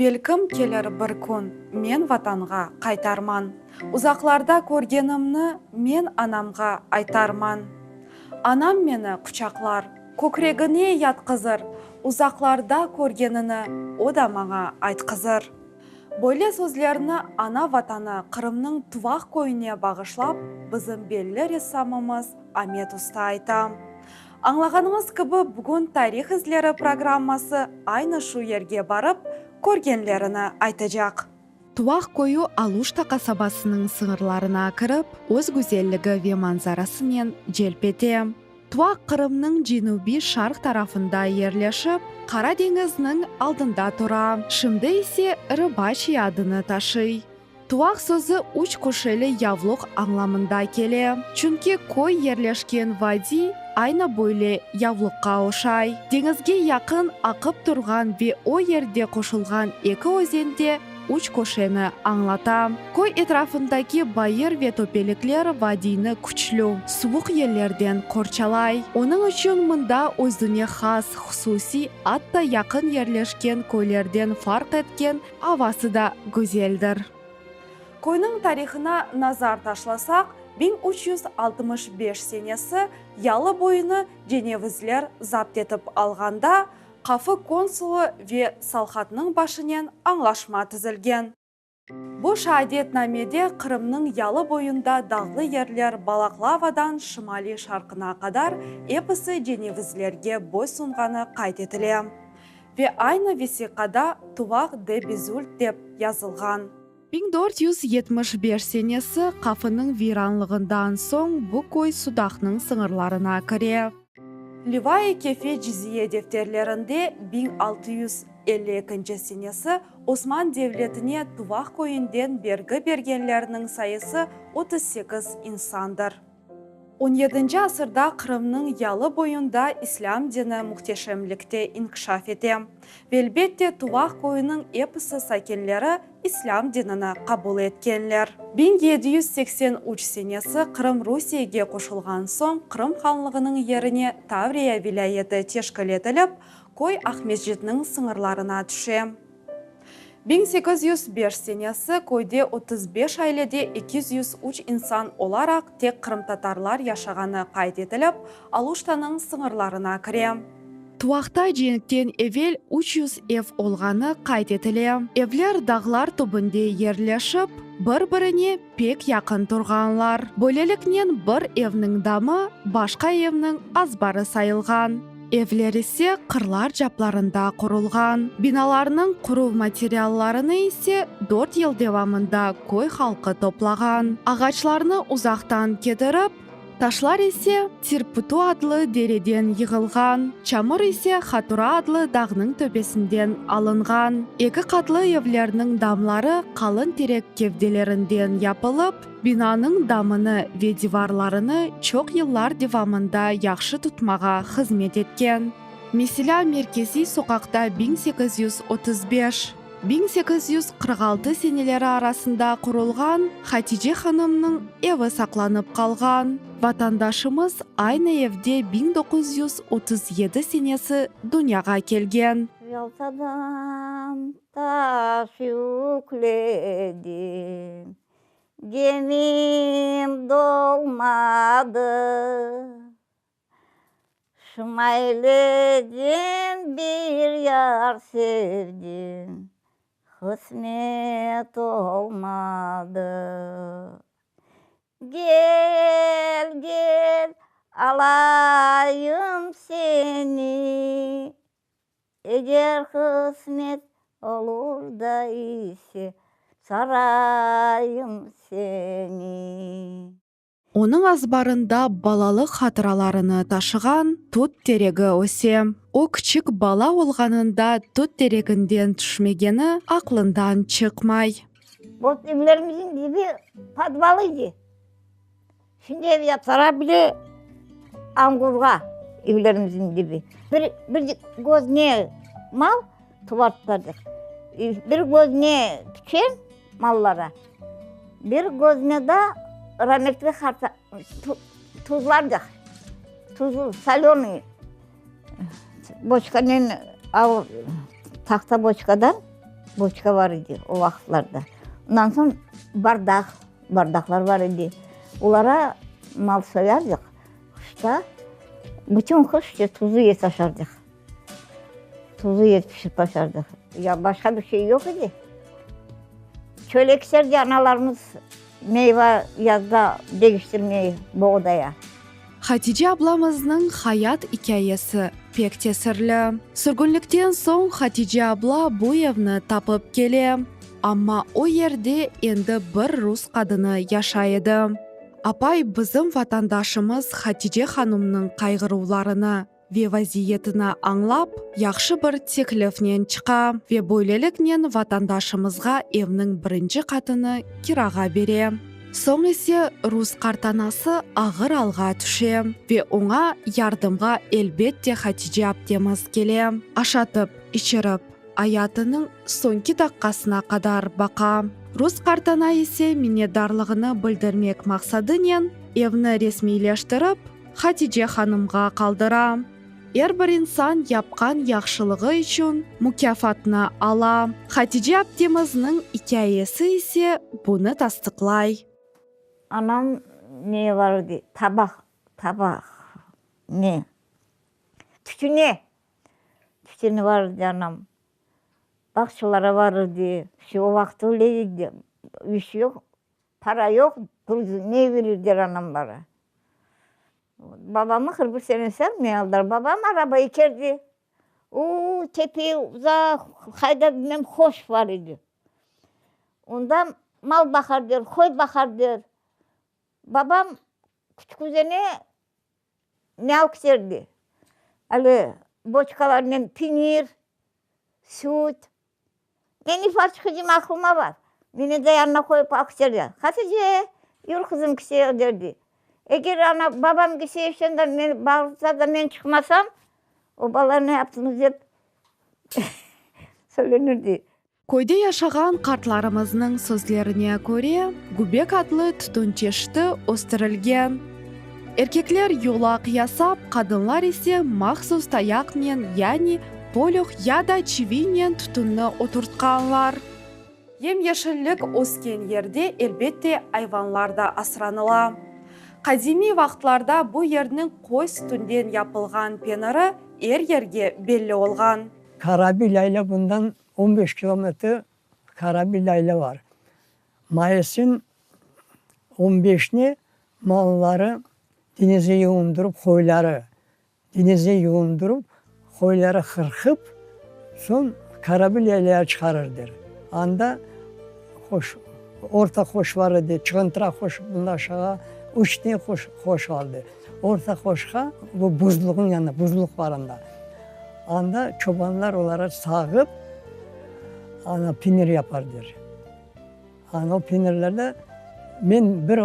Belkim kelir bir kün, men Vatanğa qaytarman. Uzaqlarda körgenimni men anamğa aytarman. Anam meni quçaqlar, kökregine yatqızır, uzaqlarda körgenini o da maña aytqızır. Böyle sözlerni ana Vatanı Qırımnıñ Tuvaq köyüne bağışlap bizim belli ressamımız Amet usta ayta. Añlağanıñız kibi, bugün Tarih izleri programması aynı şu yerge barıp, körgenlerini aytacaq. Tuvaq köyü Aluşta qasabasınıñ sıñırlarına kirip, öz güzelligi ve manzarasınen celp ete. Tuvaq Qırımnıñ cenübiy-şarq tarafında yerleşip, Qara deñizniñ aldında tura, şimdi ise Rıbaçye adını taşıy. Tuvaq sözü üç köşeli yavluq añlamında kele, çünki köy yerleşken vadiy aynı böyle yavluqqa oşay. Deñizge yaqın aqıp turğan ve o yerde qoşulğan eki özen de üç köşeni añlata. Köy etrafındaki bayır ve töpelikler vadiyni küçlü, suvuq yellerden qorçalay. Onıñ içün mında özüne has, hususiy, atta yaqın yerleşken köylerden farq etken Avası da güzeldir. Köyniñ tarihına nazar taşlasaq, 1365 senesi yalı boyunı cenevizler zapt etip alğanda, Qafı konsulı ve Salhatnıñ başınen añlaşma tizilgen. Bu şeadetnamede Qırımnıñ yalı boyunda dağlı yerler Balaqlavadan şimaliy-şarqına qadar episi cenevizlerge boysunğanı qayd etile. Ve aynı vesiqada Tuvaq de Bizült dep yazılğan. 1475 senesi Qafınıñ viranlığından soñ bu köy Sudaqnıñ sıñırlarına kire. Livai Kefe ciziye defterlerinde 1652 senesi Osman devletine Tuvaq köyünden bergi bergenlerniñ sayısı 38 insandır. On yedinci asırda Qırımnıñ yalı boyunda islâm dini mühteşemlikte inkişaf ete. Ve elbette Tuvaq köyüniñ episi sakinleri islâm dinini qabul etkenler. 1783 senesi Qırım Rusiyege qoşulğan soñ Qırım hanlığınıñ yerine Tavriya vilâyeti teşkil etilip, köy Aqmescitniñ sıñırlarına tüşe. 1805 senesi köyde 35 ailede 203 insan olaraq tek qırımtatarlar yaşağanı qayd etilip, Aluştanıñ sıñırlarına kire. Tuvaqta cenkten evel 300 ev olğanı qayd etile. Evler dağlar tübünde yerleşip, bir-birine pek yaqın turğanlar. Böyleliknen bir evniñ damı başqa evniñ azbarı sayılğan. Evler ise qırlar caplarında qurulğan. Binalarnıñ quruv materiallarını ise dört yıl devamında köy halqı toplağan. Ağaçlarnı uzaqtan ketirip, taşlar ise Tirputu adlı dereden yığılğan, çamur ise Hatura adlı dağnıñ töpesinden alınğan. Eki qatlı evlerniñ damları qalın terek kevdelerinden yapılıp, Binanıñ damını ve divarlarını çoq yıllar devamında yahşı tutmağa hızmet etken. Meselâ, merkeziy soqaqta 1835, 1846 seneleri arasında qurulğan Hatice hanımnıñ evi saqlanıp qalğan. Vatandaşımız aynı evde 1937 senesi dünyağa kelgen. Yaltadan taş yükledim, Gemim dolmadı. Şımayledim bir yar sevdim, Qısmet olmadı. Gel, gel, alayım seni, Eger qısmet olur da ise, sarayım seni. Onıñ azbarında balalıq hatıralarını taşığan tut teregi öse. O kiçik bala olğanında tut tereginden tüşmegeni aqlından çıqmay. Vot evlerimizniñ dibi podval edi. Şimdi ev yapsalar bile angurğa evlerimizniñ dibi. Bir, bir közüne mal tuvar tutardık. Bir közüne piçen mallara, bir közüne da rametli harta tuzlardıq. Tuzlu, solenıy boçkanen tahta boçkadan. Boçka bar edi o vaqıtlarda. Ondan soñ bardaq, bardaqlar bar edi. Olara mal soyardıq qışta. Bütün qış işte tuzlu et aşardıq. Tuzlu et pişirip aşardıq. Ya başqa bir şey yoq edi. Çöle keserdi analarımız meyva yazda degiştirmey boğdaya. Hatice ablamıznıñ hayat ikâyesi pek tesirli. Sürgünlikten soñ Hatice abla bu evni tapıp kele, amma o yerde endi bir rus qadını yaşay edi. Apay bizim vatandaşımız Hatice hanumnıñ qayğıruvlarını ve vaziyetini añlap, yahşı bir teklifnen çıqa ve böyleliknen vatandaşımızğa evniñ birinci qatını kirağa bere. Soñ ise rus qartanası ağır alğa tüşe ve oña yardımğa elbette Hatice aptemiz kele, aşatıp, içirip, ayatınıñ soñki daqqasına qadar baqa. Rus qartana ise minnetdarlığını bildirmek maqsadınen evni resmiyleştirip, Hatice hanımğa qaldıra. Er bir insan yapqan yahşılığı içün mukâfatnı ala. Hatice aptemizniñ ikâyesi ise bunı tasdıqlay. Anam ne var edi, tabaq, tabaq, ne, tütüne, tütüni var edi anam. Bağçalara var edi, o vaqıt öyle edi, iş yoq, Para yoq, ne verirler anamlara. Babamı 41 sene sarmay aldılar. Babam araba iterdi. O tepeye uzaq, qayda bilmem hoş bar edi. Onda mal baqar der, qoy baqar der. Babam Küçük-Özene ne alıp keterdi? Ali boçkalarnen penir, süt, Men ifaçıqıcım aqlıma bar. Meni de yanına qoyıp aqterdi. Hatice, yür qızım kiseyik derdi. Eger ana, babam kise işten de meni bağırtsa da men çıqmasam, o bala ne yaptıñız dep söylenirdi. Köyde yaşağan qartlarımıznıñ sözlerine köre, gübek adlı tütün çeşiti östürilgen. Erkekler yolaq yasap, qadınlar ise mahsus tayaqnen, yani polüh ya da çiviynen tütünni oturtqanlar. Yem-yeşillik ösken yerde, elbette, ayvanlar da asranıla. Qadimiy vaqıtlarda bu yerniñ qoy sütünden yapılğan peniri er yerge belli olğan. Karabi Lâylâ bundan 15 kilometr Karabi Lâylâ var. Mayısın on beşine malları deñizge yuvundırıp, qoyları deñizge yuvundırıp, qoyları qırqıp, soñ Karabi Lâylâğa çıqarırdır. Anda qoş, orta qoş var edi, Çığıntıra qoş, bundan aşağı üç dane qoş, qoş vardı. Orta qoşqa, bu buzluğın yanında, buzluq var anda. Anda çobanlar oları sağıp, ana penir yapardır. Ana o penirlerde men bir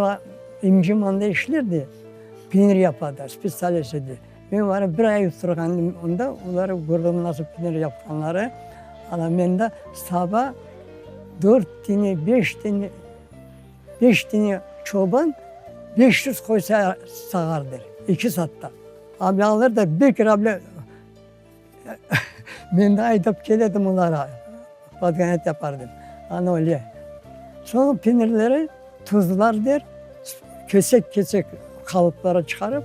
emcem anda işlerdi, penir yapadı, spetsialist edi. Men barıp bir ay oturğan onda, olar kördim nasıl penir yapqanları. Ana mende saba dört tane, beş tane, beş tane çoban 500 qoy sağardır eki saatta. Abla alır da bir kere abla Men de aydap keledim olara, podgonet yapardım. Ana öyle. Soñ penirleri tuzlar der, kesek-kesek qalıplara çıqarıp,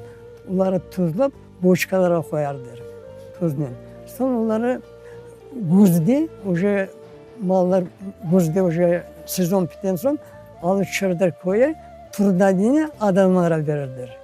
oları tuzlap, boçkalara qoyar der, tuznen. Soñ oları küzde, uje mallar küzde uje sezon bitken soñ, alıp çıqarırlar köye, trudodnâ adamlara berirler.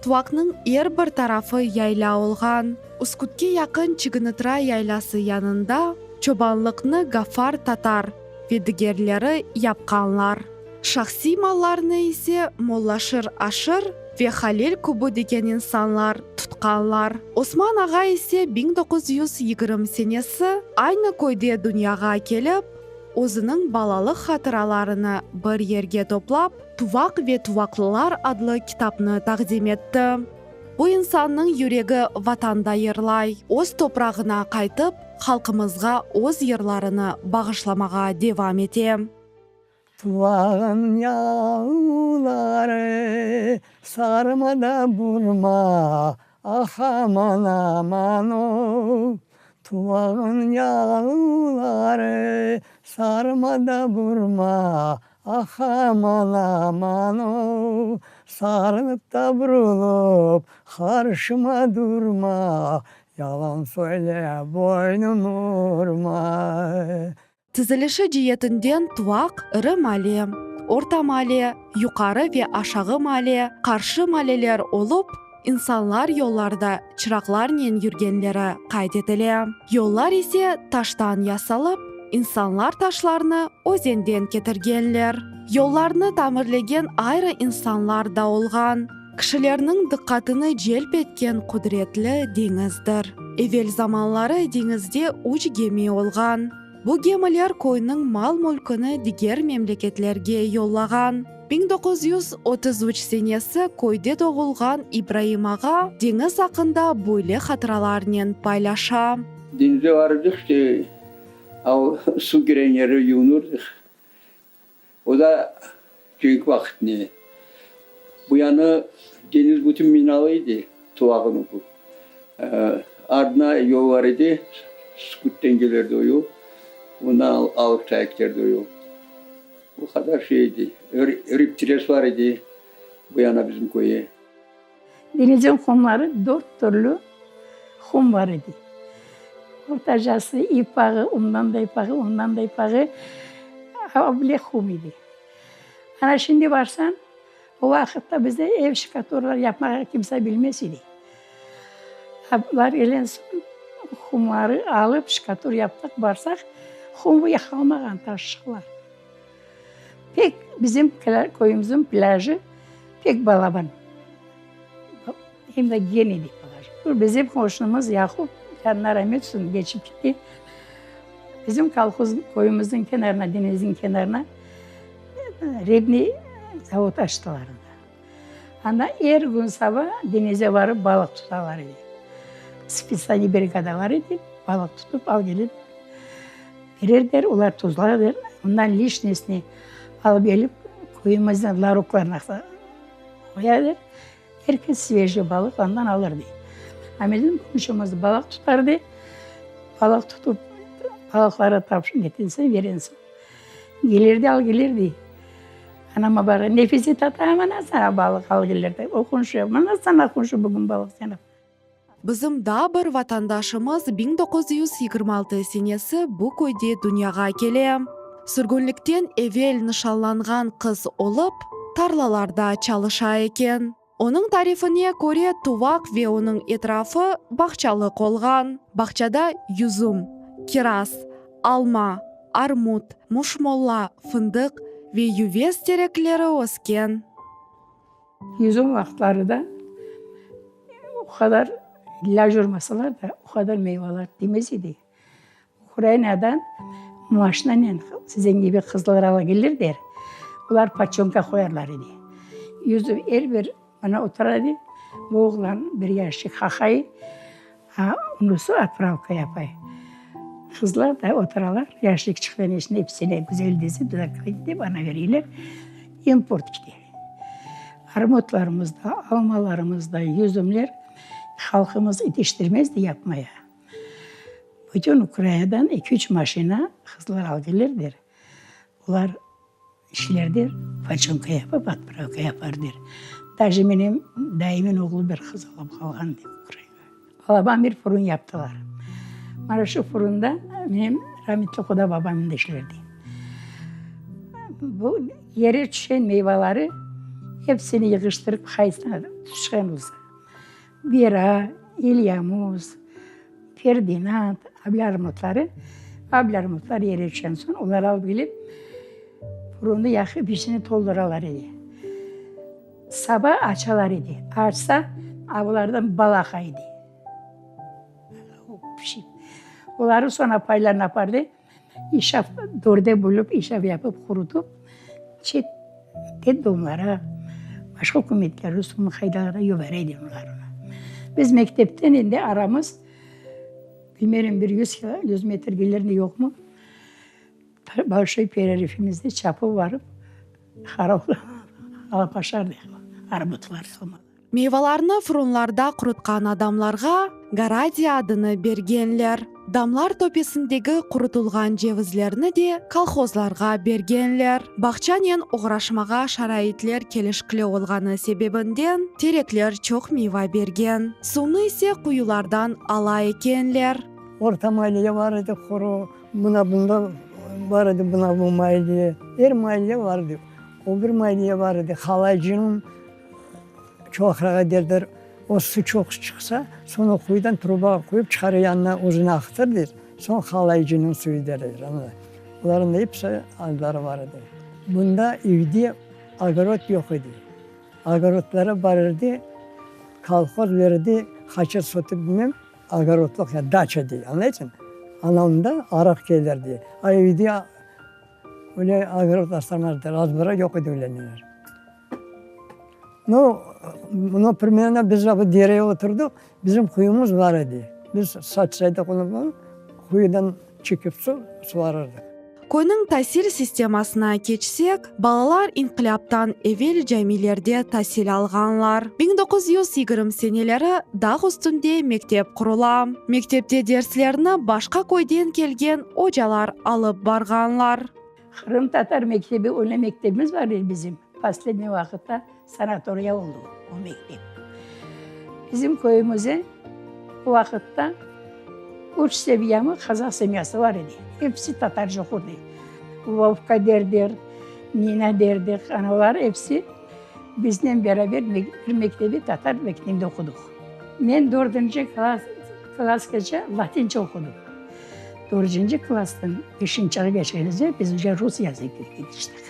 Tuvaqnıñ er bir tarafı yayla olğan. Üskütke yaqın Çignitra yaylası yanında çobanlıqnı Gafar Tatar ve digerleri yapqanlar. Şahsiy mallarnı ise Mollaşır Aşır ve Halil Kubu degen insanlar tutqanlar. Osman ağa ise 1920 senesi aynı köyde dünyağa kelip, özüniñ balalıq hatıralarını bir yerge toplap, Tuvaq ve tuvaqlılar adlı kitapnı taqdim etti. Bu insannıñ yüregi Vatanda yırlay, öz toprağına qaytıp, halqımızğa öz yırlarını bağışlamağa devam ete. Tuvağın yavruları sarma da burma, ah aman aman o. Tuvağın yalıları sarma da burma, ah aman aman o, Sarılıp da burulıp qarşıma durma, Yalan söylep boynum urma. Tizilişi cietinden Tuvaq iri male, Orta male, Yuqarı ve Aşağı male, Qarşı maleler olıp, insanlar yollarda çıraqlarnen yürgenleri qayd etile. Yollar ise taştan yasalıp, insanlar taşlarnı özenden ketirgenler. Yollarnı tamirlegen ayrı insanlar da olğan. Kişilerniñ diqqatını celp etken qudretli deñizdir. Evel zamanları deñizde üç gemi olğan. Bu gemiler köyniñ mal-mülkini diger memleketlerge yollağan. 1933 senesi köyde doğulğan İbraim ağa deñiz aqqında böyle hatıralarnen paylaşa. Deñizge barırdıq, işte, suv kiren yerde yuvunırdıq. O da cenk vaqıtne. Bu yanı deñiz bütün minalı edi, tuvağın ucu. Ardına yol bar edi, Sukütten kelerdi o yol. Ondan alıp ta keterdi o yol. O qadar şey edi. Riptres bar edi bu yana bizim köye. Deñizniñ qumları dört türlü qum bar edi. Ortacası, ipağı, ondan da ipağı, ondan da ipağı, o bile qum edi. Ana şimdi barsañ, o vaqıtta bizde ev şkaturlar yapmağa kimse bilmez edi. Bular kelgen soñ qumları alıp şkatur yaptıq, barsaq, qum bile qalmağan, taşçıqlar. Pek bizim köyümizniñ plâjı pek balaban. Hem de gen edi plâj. Bizim qoşnumız Yaqub, Alla rahmet etsin, geçip gitti. Bizim kolhoz köyümizniñ kenarına, deñizniñ kenarına ribniy zavod açtılar anda. Anda er kün saba deñize barıp balıq tutalar edi. Spetsialniy brigada bar edi, balıq tutıp al kelip bererler, olar tuzlarlar, ondan lişnisini alıp kelip köyümizniñ laroklarına qoyarlar. Er kes svejiy balıq andan alırdı. A bizim qomşumız balıq tutardı, balıq tutıp balıqları tapşın getirse veren soñ. Kelirdi al kelirdi. Anama barıp, Nefise tata, mına sana balıq al kelirdi. O qomşu, mına sana qomşu bugün balıq sana. Bizim daa bir vatandaşımız 1926 senesi bu köyde dünyağa kele. Sürgünlikten evel nişanlanğan qız olıp, tarlalarda çalışa eken. Onıñ tarifine köre, tuvaq ve onıñ etrafı bağçalıq olğan. Bağçada yüzüm, kiraz, alma, armut, muşmolla, fındıq ve yüvez terekleri ösken. Yüzüm vaqıtları da o qadar ilâc urmasalar da, o qadar meyvalar tiymez edi. Ukrainadan maşinanen siziñ kibi qızlar ala kelirler, olar poçonka qoyarlar edi. Yüzüm er bir mına otura edi, bu oğlan bir yaşçik qaqay, a onısı otpravka yapay. Qızlar da oturalar, yaşçik çıqtı, içinde epsine güzel dese, dep ana bereyler, import kete. Armutlarımız da, almalarımız da, yüzümler halqımız yetiştirmezdi yapmaya. Bütün Ukrainadan eki-üç maşina qızlar al kelirler. Olar işlerdir, poçonka yapıp, otpravka yaparlar. Daje menim dayımın oğlu bir qız alıp qalğan Ukrainadan. Balaban bir furun yaptılar. Mana şu furunda menim rametli quda babam da işlerdi. Bu yere tüşken meyvaları hepsini yığıştırıp qaysına tüşken olsa. Bira, İlyamuz, Ferdinand, abla armutları, abla armutlar yere tüşken soñ olar alıp kelip furunı yaqıp içini tolduralar edi. Saba açalar edi. Açsa, avlardan bal aqa edi. Oları soñ apaylarına apardı, işaf dörde bölüp, işaf yapıp, qurutıp, çet detdomlara, başqa ükümetler, rus qaydalara yobara edi onları. Biz mektepten endi aramız, bilmerim, bir yüz, yüz metr kelirmi, yoqmı, Bolşoy pererifimizde çapıp barıp, alıp aşardıq armutlar, almalar. Meyvalarnı furunlarda qurutqan adamlarğa Garadiya adını bergenler. Damlar töpesindegi qurutılğan cevizlerni de kolhozlarğa bergenler. Bağçanen oğraşmağa şaraitler kelişikli olğanı sebebinden terekler çoq meyva bergen. Suvnı ise quyulardan ala ekenler. Orta maallede bar edi qoru, mına bunda bar edi, mına bu maallede, er maallede bar edi. O bir maallede bar edi, halaycınıñ çoqrağı derler, o su çoq çıqsa, soñ o quyudan trubağa quyıp çıqarır yanına özüni aqıtır der, soñ halaycınıñ suyu derler ana. Olarnıñ da episi adları bar edi. Bunda evde ogorod yoq edi. Ogorodları bar edi, kolhoz berdi, qaça sotık bilmem, ogorodlıq ya daça dey, añlaysıñ? Ana onda arıq kelirdi. A evde Öyle ogorod asramazdılar, azbara yoq edi öyle neler. Nu, bunı primerno biz bu dereye oturdıq, bizim quyumız bar edi. Biz saçsaydıq onı bunı, quyudan çekip suv, suvarırdıq. Köyniñ tasil sistemasına keçsek, balalar inqilâptan evel camilerde tasil alğanlar. 1920 seneleri dağ üstünde mektep qurula. Mektepte derslerni başqa köyden kelgen ocalar alıp barğanlar. Qırımtatar mektebi, öyle mektebimiz bar edi bizim, posledniy vaqıtta sanatoriya oldı o mektep. Bizim köyümizde o vaqıtta üç semyamı qazaq semyası bar edi, episi tatarca oqurdı. Vovka derler, Nina derdik, ana olar episi biznen beraber bir mektebi, tatar mektebinde oqudıq. Men dördünci klassqace latince oqudım. Dördünci klasstan beşincige keçkenimizde biz uje rus yazıp yetiştik.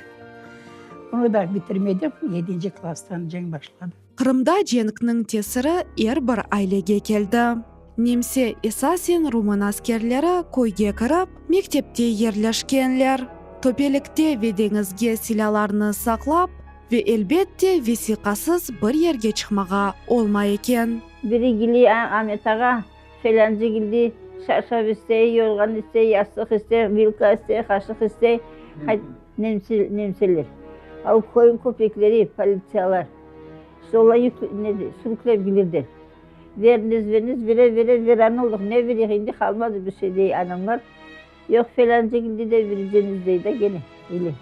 Onı da bitirmedik, yedinci klasstan cenk başladı. Qırımda cenkniñ tesiri er bir ailege keldi. Nemse, esasen rumın askerleri köyge kirip, mektepte yerleşkenler. Töpelikte ve deñizge silâlarnı saqlap ve, elbette, vesiqasız bir yerge çıqmağa olmay eken. Biri gili Amet ağa, felâncı gildi, şarşaf istey, yorğan istey, yastıq istey, vilka istey, qaşıq istey, nemse, nemseler. Al köyün köpekleri, politsiyalar, işte olar yük, ne, sürüklep gilirdi. Veriniz, veriniz, vere, vere, veran oldıq, ne vereyik, indi qalmadı bir şey, dey anamlar. Yoq, felâncı gildi de vereceñiz, dey da gene, öyle.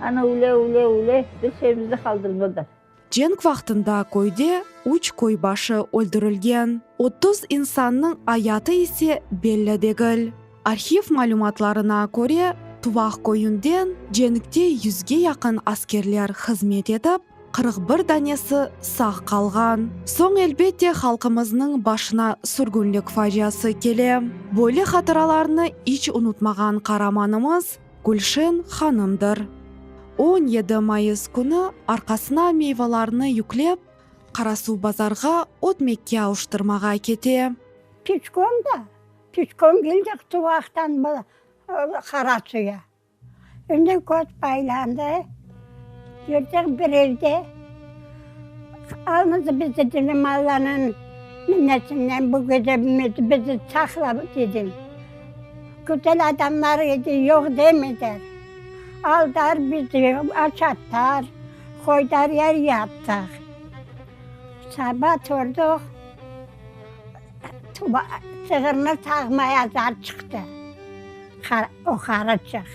Ana öyle, öyle, öyle, bir şeyimizni qaldırmadılar. Cenk vaqtında köyde üç köy başı öldürilgen, 30 insannıñ ayatı ise belli degil. Arhiv malümatlarına köre, Tuvaq köyünden cenkte yüzge yaqın askerler hızmet etip, 41 danesi sağ qalğan. Soñ, elbette, halqımıznıñ başına sürgünlik faciası kele. Böyle hatıralarnı iç unutmağan qaramanımız Gülşen hanımdır. 17 mayıs künü arqasına meyvalarnı yüklep, Qarasuvbazarğa ötmekke avuştırmağa kete. Piçkom da, piçkom keldik Tuvaqtan Qarasuya. Endi köz baylandı. Yürdik bir evde. Alnızı bizi dedim Allanıñ minnetinden bu gece bizi saqla dedim. Güzel adamlar edi, yoq demediler. Aldar bizi, aşattar, qoydar yer yattıq. Saba turdıq, sığırnı sağmaya zar çıqtı. O qarıçıq.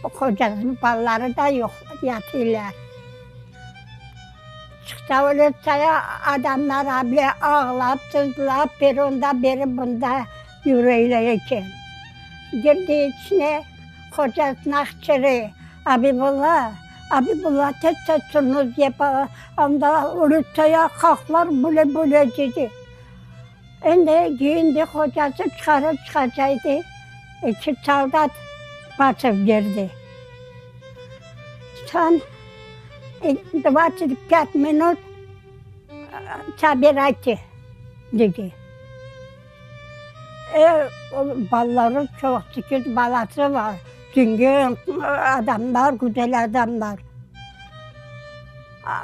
Qocasınıñ balaları da yoq, yatıylar. Çıqsa öyle saya adamlar able ağlap, sızlap, biri onda, biri bunda yürüyler eken. Girdi içine, qocasına qıçırı, Abibulla, Abibulla, tez-tez turñız dep, anda öyle saya qaqlar böyle-böyle dedi. Endi kiyindi, qocası çıqarıp çıqacaydı, eki soldat basıp girdi. Soñ dvadtsat pât minut sobirayte, dedi. E, balaları çoq, sekiz balası bar, zengin adamlar, güzel adamlar.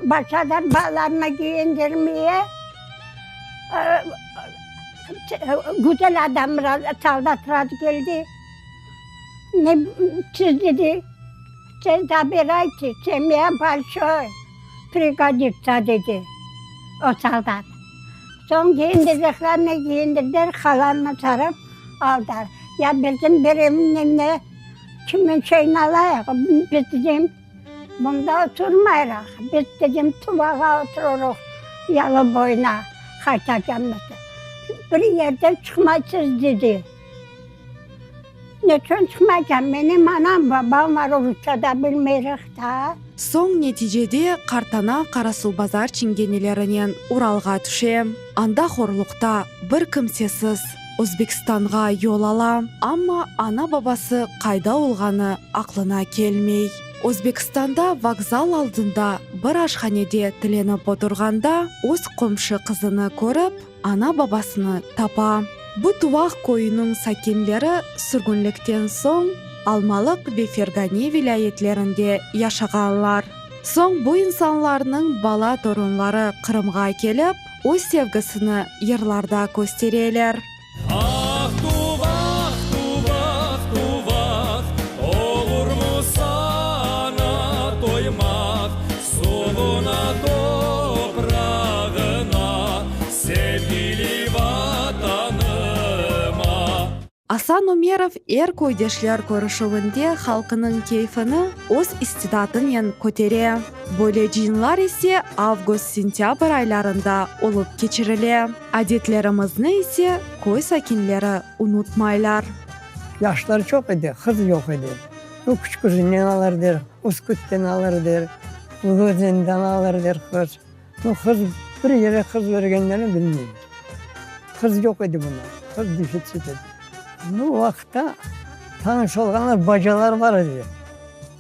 Başladılar balalarını kiyindirmeye. Güzel adam, soldat razı keldi. Ne, siz dedi, sen zabirayte, semya bolşoy, prigoditsa dedi o soldat. Soñ kiyindirdiklerini kiyindirdiler, halanı sarıp. Aldar. Ya bizim birevniñ kimin şeyini alayıq, biz dedim, bunda oturmayırıq, biz dedim, Tuvağa oturırıq, yalı boyuna qaytacamız. Bir yerden çıqmaysız, dedi. Neçün çıqmaycam, menim anam, babam var, rusça da bilmeyrik daa. Soñ neticede qartana Qarasuvbazar çingenelerinen Uralğa tüşe. Anda horluqta, bir kimsesiz Özbekistanğa yol ala, amma ana-babası qayda olğanı aqlına kelmey. Özbekistanda vokzal aldında bir aşhanede tilenip oturğanda öz qomşu qızını körip, ana-babasını tapa. Bu Tuvaq köyüniñ sakinleri sürgünlikten soñ Almalıq ve Fergane vilâyetlerinde yaşağanlar. Soñ bu insanlarnıñ bala-torunları Qırımğa kelip, öz sevgisini yırlarda köstereler. Ah, tuvaq, tuvaq, tuvaq, olurmı saña toymaq, Suvuna, toprağına, sevgili Vatanıma. Asan Umerov er köydeşler körüşüvinde halqınıñ keyfini öz istidatınen kötere. Böyle cıyınlar ise avgust-sentâbr aylarında olıp keçirile. Adetlerimizni ise köy sakinleri unutmaylar. Yaşlar çoq edi, qız yoq edi. Bu Küçük Özenden alır der, Üskütten alır der, Ulu Özenden alır der qız. Bu qız, bir yere qız bergenlerini bilmeyim. Qız yoq edi bunda, qız defitsit edi. Bu vaqıtta tanış olğanlar bacalar bar edi.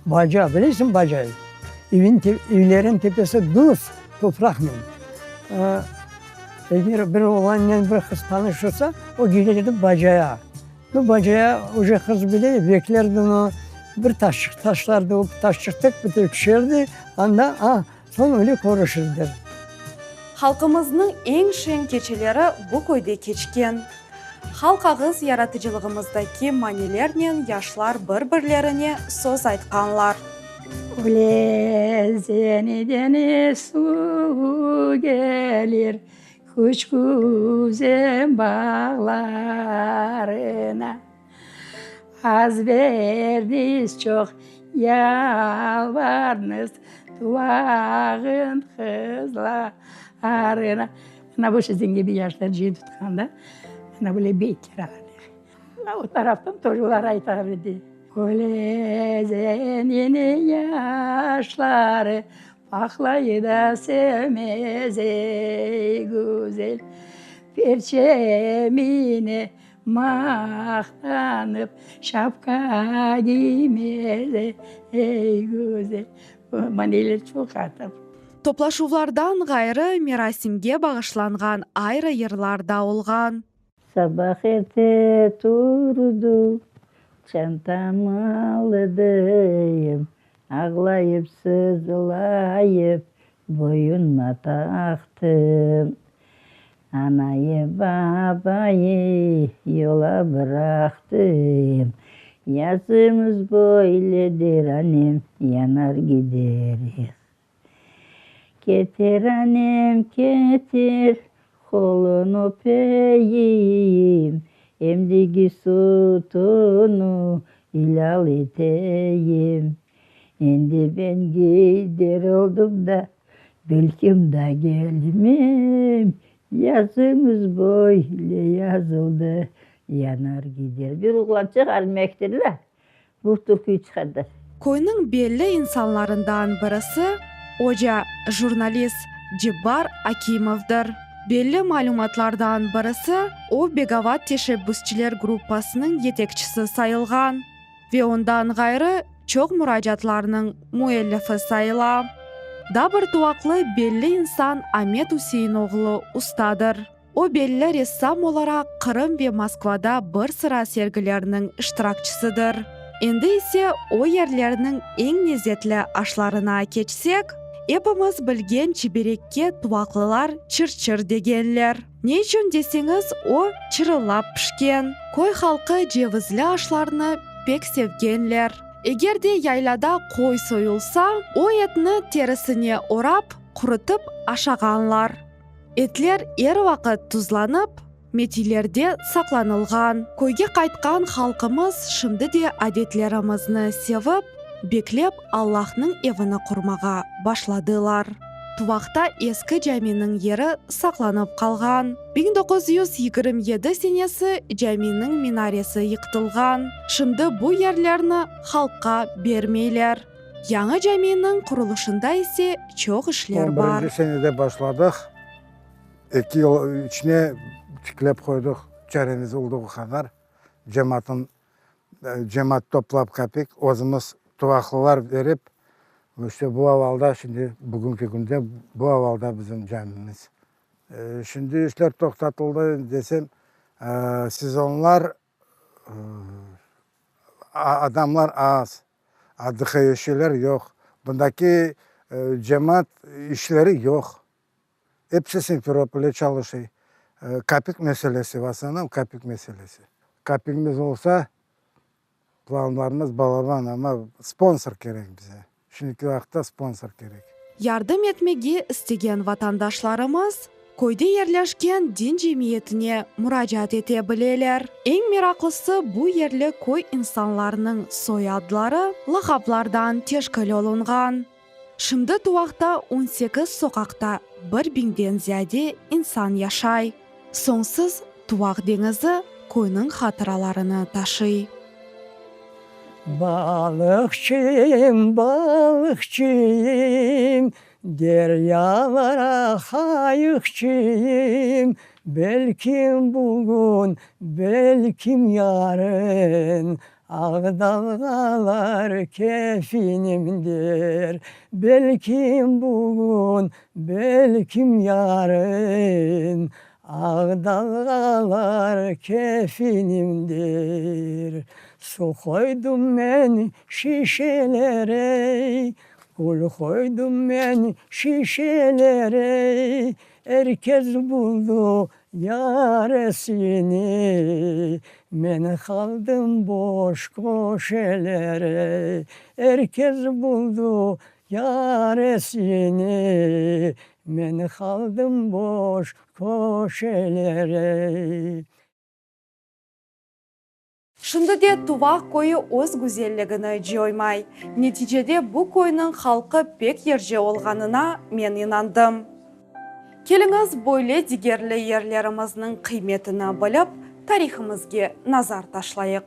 Baca, bilesiñ bacayı? Evin, evlerin tepesi duz, topraqnen. Eger bir oğlannen bir qız tanışırsa, o gelir edi bacaya. Bu bacaya uje qız bile, beklerdi onı, bir taşçıq taşlardı, o taşçıq tek bir tüşerdi, anda, a, Soñ öyle körüşirdir. Halqımıznıñ eñ şeñ keçeleri bu köyde keçken. Halq ağız yaratıcılığımızdaki manelernen yaşlar bir-birlerine söz aytqanlar. Özeniden suv kelir Küçük özen bağlarına. Az berdiñiz, çoq yalvardıñız, Tuvağın qızlarına. Mına bu siziñ kibi yaşlar cıyın tutqanda, mına böyle beytler ağırlıq. O taraftan тоже olar aytar edi. Özenniñ yaşları Paqlayı da sevmez, ey, güzel. Perçemine Maqtanıp şapka giymez, ey, güzel. Maneler çoq atıp. Toplaşuvlardan ğayrı merasimge bağışlanğan ayrı yırlar da olğan. Sabah erte turdım, çantamı aldım, Ağlayıp sızlayıp boyunma taqtım. Anayı, babayı yola bıraqtım. Yazımız böyledir, anem, yanar giderik. Ketir, anem, ketir, qolun öpeyim, Emdigi sütüni ilâl eteyim. Endi ben gider oldım da, belkim da gelmem, Yazımız böyle yazıldı, yanar gider. Bir oğlançıq armiyaya bu türküyü çıqardı. Köyniñ belli insanlarından birisi oca, jurnalist Cebbar Akimovdır. Belli malümatlardan birisi, o Begovat teşebbüsçiler gruppasınıñ yetekçisi sayılğan ve ondan ğayrı çoq muracaatlarnıñ müellifi sayıla. Daa bir tuvaqlı belli insan Amet Üsein oğlu Ustadır. O belli ressam olaraq Qırım ve Moskvada bir sıra sergilerniñ iştirakçisidir. Endi ise o yerlerniñ eñ lezetli aşlarına keçsek, epimiz bilgen çiberekke tuvaqlılar çır-çır degenler. Ne içün deseñiz, o çırıllap pişken. Köy halqı cevizli aşlarnı pek sevgenler. Eger de yaylada qoy soyulsa, o etni terisine orap, qurutıp aşağanlar. Etler er vaqıt tuzlanıp, Metilerde saqlanılğan. Köyge qaytqan halqımız şimdi de adetlerimizni sevip, beklep Allahnıñ evini qurmağa başladılar. Tuvaqta eski caminiñ yeri saqlanıp qalğan. 1927 senesi caminiñ minaresi yıqtılğan. Şimdi bu yerlerni halqqa bermeyler. Yañı caminiñ qurulışında ise çoq işler On bar. birinci senede başladıq. Eki yıl içine tiklep qoydıq, çaremiz olduğı qadar. Cemaatın, cemaat toplap kapik, özümiz tuvaqlılar berip, işte bu avalda şimdi, bugünki künde bu avalda bizim camimiz. Şimdi işler toqtatıldı desem, sezonlar adamlar az, adlıqayışiler yoq, bundaki cemaat işleri yoq. Episi Simferopolde çalışıy. Kapik meselesi, v osnovnom kapik meselesi. Kapigimiz olsa, planlarımız balaban, amma sponsor kerek bize. Şimdiki vaqıtta sponsor kerek. Yardım etmege istegen vatandaşlarımız köyde yerleşken din cemiyetine muracaat ete bileler. Eñ meraqlısı bu yerli köy insanlarınıñ soyadları lağaplardan teşkil olunğan. Şimdi Tuvaqta on sekiz soqaqta bir biñden ziyade insan yaşay. Soñsuz Tuvaq deñizi köyniñ hatıralarını taşıy. Balıqçıyım, balıqçıyım, deryalara qayıqçıyım, Belkim bugün, belkim yarın Aq dalğalar kefinimdir, Belkim bugün, belkim yarın, Aq dalğalar kefinimdir. Su qoydım men şişelere, Gül qoydım men şişelere, Er kes buldı Yaresini, men qaldım boş köşelere, Er kes buldı yaresini, men qaldım boş köşelere. Şimdi de Tuvaq köyü öz güzelligini coymay. Neticede bu köyniñ halqı pek yerce olğanına men inandım. Keliñiz böyle digerli yerlerimizniñ qıymetini bilip, tarihimizge nazar taşlayıq.